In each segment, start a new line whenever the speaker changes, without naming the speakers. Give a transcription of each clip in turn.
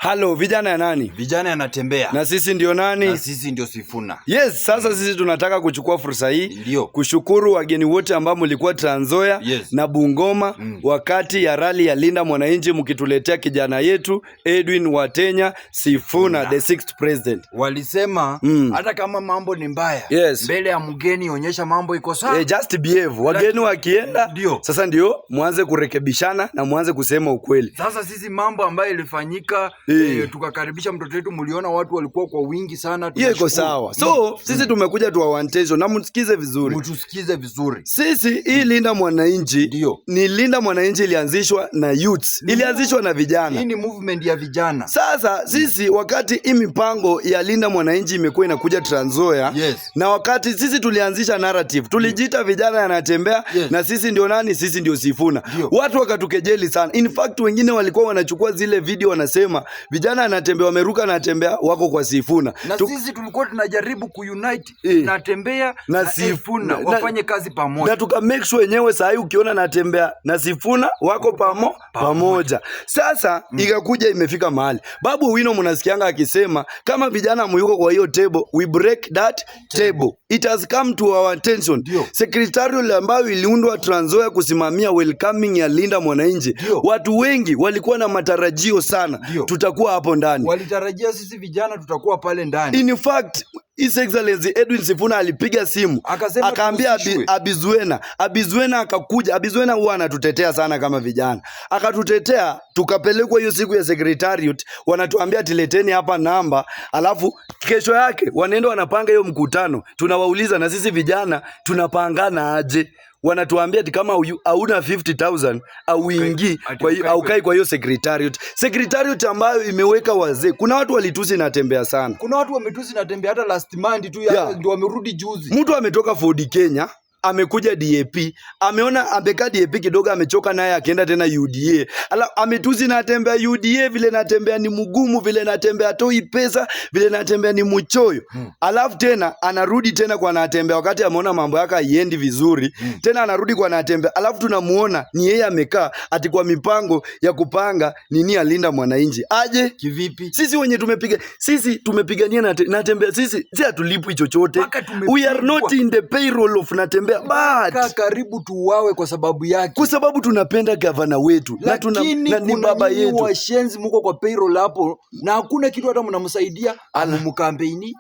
Halo, vijana ya nani?
Vijana yanatembea.
Na sisi ndio nani?
Na sisi ndio Sifuna.
Yes, sasa sisi tunataka kuchukua fursa hii
Ndio.
Kushukuru wageni wote ambao mlikuwa Trans Nzoia na Bungoma wakati ya rally ya Linda Mwananchi, mkituletea kijana yetu Edwin Watenya Sifuna, the sixth president.
Walisema hata kama mambo ni mbaya, mbele ya mgeni onyesha mambo iko sawa.
Eh, just behave. Wageni wakienda,
Ndio.
Sasa ndio muanze kurekebishana na muanze kusema ukweli.
Sasa sisi mambo ambayo ilifanyika, tukakaribisha mtoto wetu, mliona watu walikuwa kwa wingi sana.
Hiyo iko
Tunashukuru.
Sawa. So sisi tumekuja tuwawantezo na msikize vizuri.
Mtusikize vizuri.
Sisi hii Linda Mwananchi
Ndio.
Ni Linda Mwananchi ilianzishwa na youths, ilianzishwa na vijana.
Hii ni movement ya vijana.
Sasa sisi wakati hii mipango ya Linda Mwananchi imekuwa inakuja Trans Nzoia na wakati sisi tulianzisha narrative, tulijiita vijana yanatembea na sisi ndio nani? Sisi ndio Sifuna.
Ndio.
Watu wakatukejeli sana. In fact, wengine walikuwa wanachukua zile video wanasema vijana anatembea wameruka anatembea wako kwa Sifuna.
Na sisi tulikuwa tunajaribu kuunite Natembea
Na
na Sifuna wafanye kazi pamoja.
Na tuka make sure wenyewe saa hii ukiona Natembea na Sifuna wako pamoja. Sasa ikakuja imefika mahali Babu Owino mnasikianga akisema kama vijana muyuko kwa hiyo table, we break that table. It has come to our attention.
Ndio.
Secretariat ambayo iliundwa Trans Nzoia kusimamia welcoming ya Linda Mwananchi.
Ndio.
Watu wengi walikuwa na matarajio sana
Ndio.
Tutakuwa hapo ndani.
Walitarajia sisi vijana tutakuwa pale ndani.
In fact, His Excellency Edwin Sifuna alipiga simu,
Akasema
akaambia
tuhusishwe.
Abizuena. Abizuena akakuja. Abizuena huwa anatutetea sana kama vijana, akatutetea, tukapelekwa hiyo siku ya secretariat, wanatuambia tileteni hapa namba, alafu kesho yake wanaenda wanapanga hiyo mkutano. Tunawauliza, na sisi vijana tunapangana aje? Wanatuambia ati kama hauna 50,000 auingii
Ati
kwa hiyo
ukai
aukai kwa hiyo secretariat. Secretariat ambayo imeweka wazee. Kuna watu walitusi Natembea sana.
Kuna watu wametusi Natembea hata last month tu, ndio wamerudi juzi.
Mtu ametoka Ford Kenya, amekuja DAP, ameona amekaa DAP kidogo, amechoka naye, akienda tena UDA. Ala, ametusi Natembea UDA, vile Natembea ni mgumu, vile Natembea atoi pesa, vile Natembea ni mchoyo. Alafu tena anarudi tena kwa Natembea wakati ameona mambo yake haiendi vizuri. Tena anarudi kwa Natembea. Alafu tunamuona ni yeye amekaa ati kwa mipango ya kupanga nini alinda mwananchi. Aje?
Kivipi?
Sisi wenye tumepiga, sisi tumepigania Natembea, sisi si hatulipwi chochote.
Mpaka
We are not
tumepigwa.
In the payroll of Natembea, but
Karibu tuuawe kwa sababu yake.
Kwa sababu tunapenda gavana wetu na, tuna,
Lakini
na ni
kuna
baba
nyinyi
yetu.
Washenzi muko kwa payroll hapo na hakuna kitu hata mnamsaidia, amumkampeni.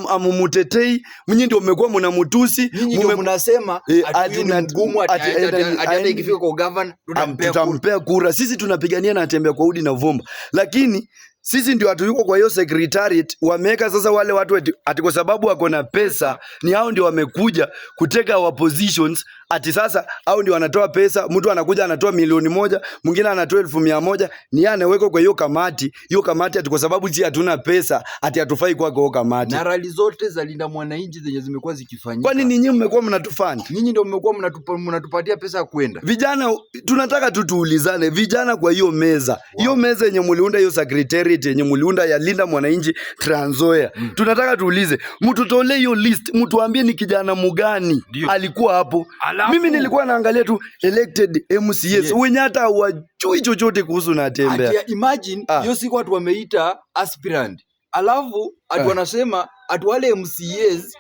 Amumutetei, mnyinyi ndio mmekuwa mnamutusi.
Nyinyi ndio mnasema ati huyu ni mgumu, ati ati hata ikifika kwa governor tutampea kura.
Tutampea kura. Sisi tunapigania Natembea kwa udi na uvumba, lakini sisi ndio hatuyuko kwa hiyo secretariat. Wameweka sasa wale watu ati kwa sababu wako na pesa, ni hao ndio wamekuja kuteka our positions. Ati sasa hao ndio wanatoa pesa. Mtu anakuja anatoa 1,000,000, mwingine anatoa 100,000, ni yeye anawekwa kwa hiyo kamati. Hiyo kamati ati kwa sababu sisi hatuna pesa, ati hatufai kwa hiyo kamati.
Na rally zote za Linda Mwananchi zenye zimekuwa zikifanyika.
Kwani ninyi mmekuwa mnatufund?
Nyinyi ndio mmekuwa mnatupatia pesa ya kwenda.
Vijana, tunataka tu tuulizane, vijana kwa hiyo meza, hiyo meza yenye muliunda, hiyo secretariat yenye muliunda ya Linda Mwananchi Trans Nzoia, tunataka tuulize, mtutolee hiyo list, mtuambie ni kijana mugani
Ndio.
Alikuwa hapo. Mimi nilikuwa naangalia tu elected MCAs wenye hata hawajui chochote kuhusu Natembea.
Ati, imagine hiyo siku watu wameita aspirant, alafu ati wanasema ati wale MCAs,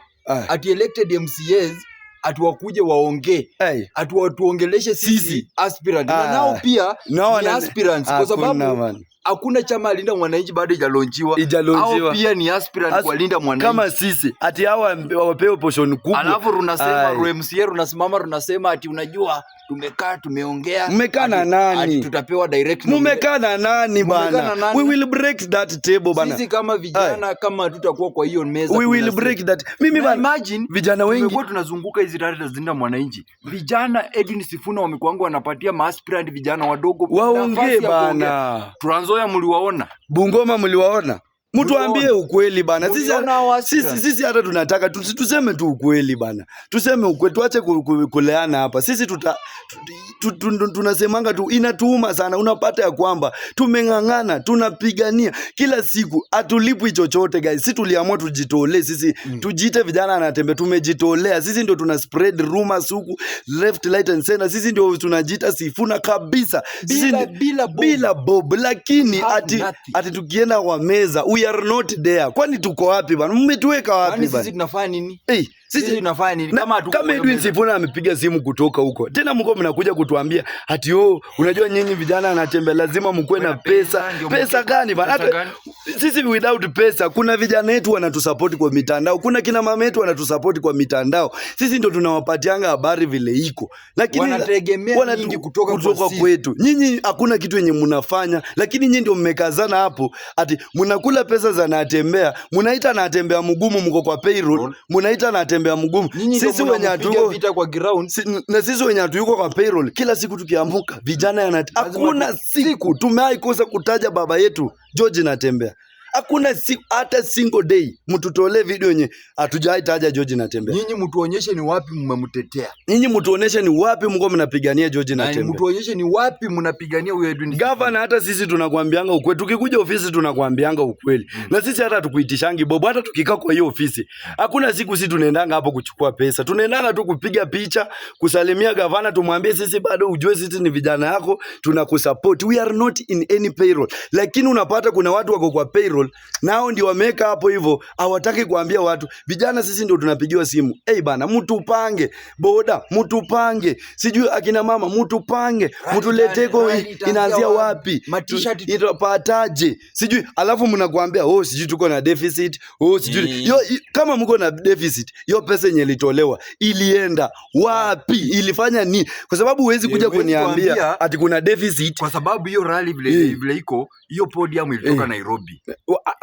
ati elected MCAs, ati wakuje waongee,
Hey.
ati watuongeleshe sisi,
Sisi.
aspirant, na nao pia
Nao
ni aspirants kwa
Hakuna,
sababu
man.
Hakuna chama Linda Mwananchi bado ijalaunchiwa.
Ijalaunchiwa.
Hao pia ni aspirant kwa Linda Mwananchi.
Kama sisi, ati hawa wapewe portion kubwa.
Alafu runasema
Ai.
MCA runasimama runasema ati unajua tumekaa tumeongea.
Mmekaa na nani?
Ati tutapewa direct
Mumekaa na nani
Mumekaa
bana?
na nani?
We will break that table, bana.
Sisi kama vijana, kama tutakuwa kwa hiyo meza,
We will break that. Mimi
Na
bana,
imagine,
vijana wengi
tumekuwa tunazunguka hizi rally za Linda Mwananchi, vijana Edwin Sifuna wamekuanga wanapatia maaspirant vijana wadogo
Waongee
nafasi ya kuongea.
bana.
Trans Nzoia mliwaona.
Bungoma mliwaona. Mtuambie ukweli bana. Sisi
Muliona hao
sisi,
aspirants?
Sisi hata tunataka tuseme tu ukweli bana. Tuseme ukweli, tuache kuleana hapa. Sisi tuta tu, tu, tu, tunasemanga tu inatuuma sana. Unapata ya kwamba tumeng'ang'ana, tunapigania kila siku, hatulipwi chochote, guys. Sisi tuliamua tujitolee sisi, tujiite vijana anatembea, tumejitolea. Sisi ndio tuna spread rumors huku left, right and center. Sisi ndio tunajiita Sifuna kabisa. Sisi
Bila bila bob.
Bila bob, lakini
Have
ati
nothing.
Ati tukienda kwa meza we are not there. Kwani tuko wapi bana? Mmetuweka wapi
Kwani
bana?
Sisi tunafanya nini?
Hey,
Sisi tunafanya nini?
Na,
Kama hatuko
kama
kwa hiyo
Edwin
meza.
Sifuna amepiga simu kutoka huko tena, mko mnakuja kutuambia ati, oh, unajua nyinyi vijana anatembea lazima mkuwe na pesa.
Pesa, ndio
Pesa gani bana?
Pesa
Hata
gani?
sisi without pesa, kuna vijana wetu wanatusupport kwa mitandao, kuna kina mama wetu wanatusupport kwa mitandao. Sisi ndio tunawapatianga habari vile iko, lakini
Wanategemea nyingi kutoka kwa
kutoka
sisi.
Kwetu. Nyinyi hakuna kitu yenye mnafanya, lakini nyinyi ndio mmekazana hapo ati mnakula pesa za Natembea, mnaita Natembea mgumu, mko kwa payroll, mnaita Natembea mgumu.
Nyinyi ndio
Sisi wenye
mnampiga
hatuko
vita kwa ground.
Na sisi wenye hatuyuko kwa payroll, kila siku tukiamka vijana yana
Lazima
hakuna siku tumewahi kosa kutaja baba yetu George Natembea. Hakuna siku, hata single day, mtutolee video yenye hatujawahi taja George Natembea.
Nyinyi mtuonyeshe ni wapi mmemtetea.
Nyinyi mtuoneshe ni wapi mko mnapigania George
Na
Natembea.
mtuonyeshe ni wapi mnapigania huyo Edwin Sifuna.
Gavana, hata sisi tunakwambianga ukweli. Tukikuja ofisi tunakwambianga ukweli. Na sisi hata tukuitishangi bob, hata tukikaa kwa hiyo ofisi. Hakuna siku sisi tunaendanga hapo kuchukua pesa. Tunaendanga tu kupiga picha, kusalimia gavana, tumwambie sisi bado ujue sisi ni vijana yako, tunakusupport. We are not in any payroll. Lakini unapata kuna watu wako kwa payroll, nao ndio wameweka hapo hivyo, hawataki kuambia watu. Vijana sisi ndio tunapigiwa simu. "Hey bana, mtupange. Boda, mtupange. Sijui akina mama, mtupange. Mtuletee kwa
Rally itaanzia
inaanzia
wapi?
wapi?
Ma-t-shirt
Itapataje?" Sijui alafu mnakuambia, "Oh, sijui tuko na deficit, oh, sijui." Yo, kama mko na deficit, hiyo pesa yenye ilitolewa ilienda wapi? Ilifanya nini? Kwa sababu huwezi kuja
Huwezi
kuniambia
kuambia.
Ati kuna deficit.
Kwa sababu hiyo rally vile vile iko, hiyo podium ilitoka Nairobi.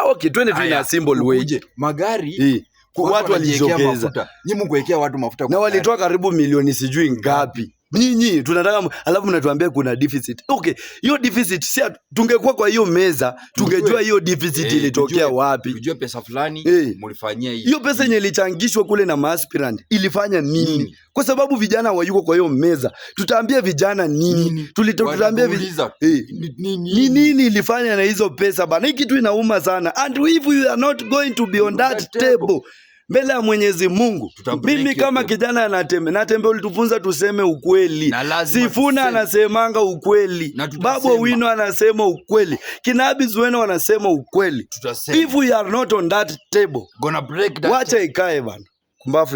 Okay, twende tu na
Aya,
simple way.
ukuje, magari
Watu
wanajiwekea
walijitokeza.
mafuta. Nyinyi mkuwekea watu mafuta
Na
kwa gari.
walitoa karibu milioni sijui ngapi. Nyinyi tunataka alafu mnatuambia kuna deficit. Okay, hiyo deficit si tungekuwa kwa hiyo meza tungejua hiyo deficit ilitokea wapi.
Tujue pesa fulani mlifanyia hii.
Hiyo pesa yenye ilichangishwa kule na maaspirant ilifanya nini?
Nini?
Kwa sababu vijana wayuko kwa hiyo meza, tutaambia vijana nini?
Nini?
Tutaambia
Watatuuliza, ni
ni nini ilifanya na hizo pesa bana? Hii kitu inauma sana, and if we are not going to be on that
That table.
table mbele ya Mwenyezi Mungu,
Tutabreak
mimi
hiyo
kama
table.
Kijana anatembe Natembe, ulitufunza tuseme ukweli.
Na lazima
Sifuna
tuseme.
Anasemanga ukweli,
Na tutasema.
Babu Owino anasema ukweli, kina Zuena wanasema ukweli.
Tutasema.
If we are not on that table,
Gonna break that
wacha ikae bana, kumbafu.